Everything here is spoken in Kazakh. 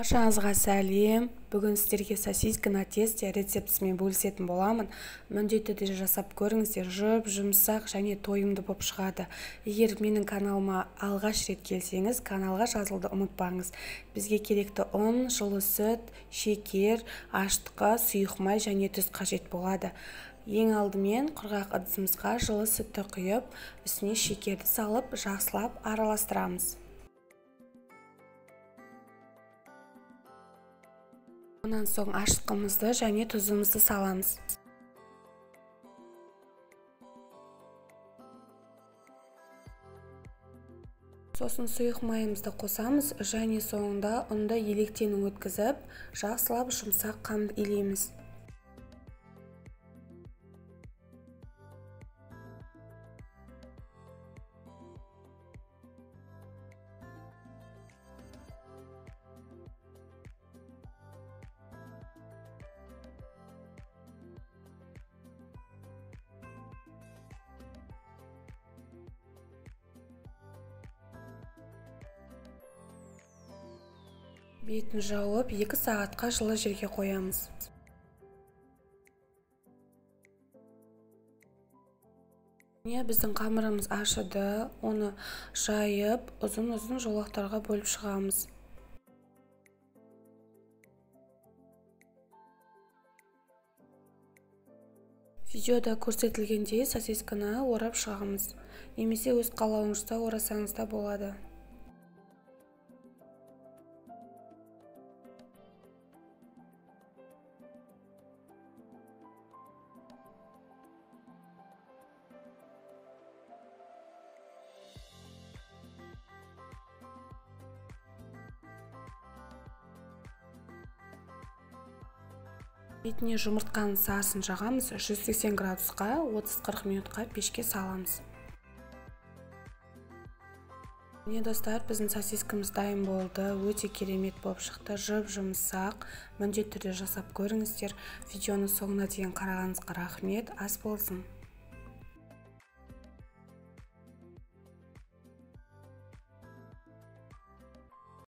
Баршаңызға сәлем. Бүгін сіздерге сосиски на тесте рецептісімен бөлісетін боламын. Міндетті түрде жасап көріңіздер. Жұп-жұмсақ және тойымды болып шығады. Егер менің каналыма алғаш рет келсеңіз, каналға жазылуды ұмытпаңыз. Бізге керекті ұн, жылы сүт, шекер, ашытқы, сұйық май және тұз қажет болады. Ең алдымен құрғақ ыдысымызға жылы сүтті құйып, үстіне шекерді салып, жақсылап араластырамыз. Онан соң ашытқымызды және тұзымызды саламыз. Сосын сұйық майымызды қосамыз және соңында ұнды електен өткізіп, жақсылап жұмсақ қамыр илейміз. Бетін жауып, 2 сағатқа жылы жерге қоямыз. Міне біздің қамырымыз ашыды, оны жайып, ұзын-ұзын жолақтарға бөліп шығамыз. Видеода көрсетілгендей сосисканы орап шығамыз, немесе өз қалауыңызда орасаңыз да болады. Бетіне жұмыртқаның сарысын жағамыз, 180 градусқа 30-40 минутқа пешке саламыз. Міне достар, біздің сосискамыз дайын болды, өте керемет болып шықты, жұп-жұмсақ. Міндетті түрде жасап көріңіздер. Видеоны соңына дейін қарағаныңызға рахмет, ас болсын.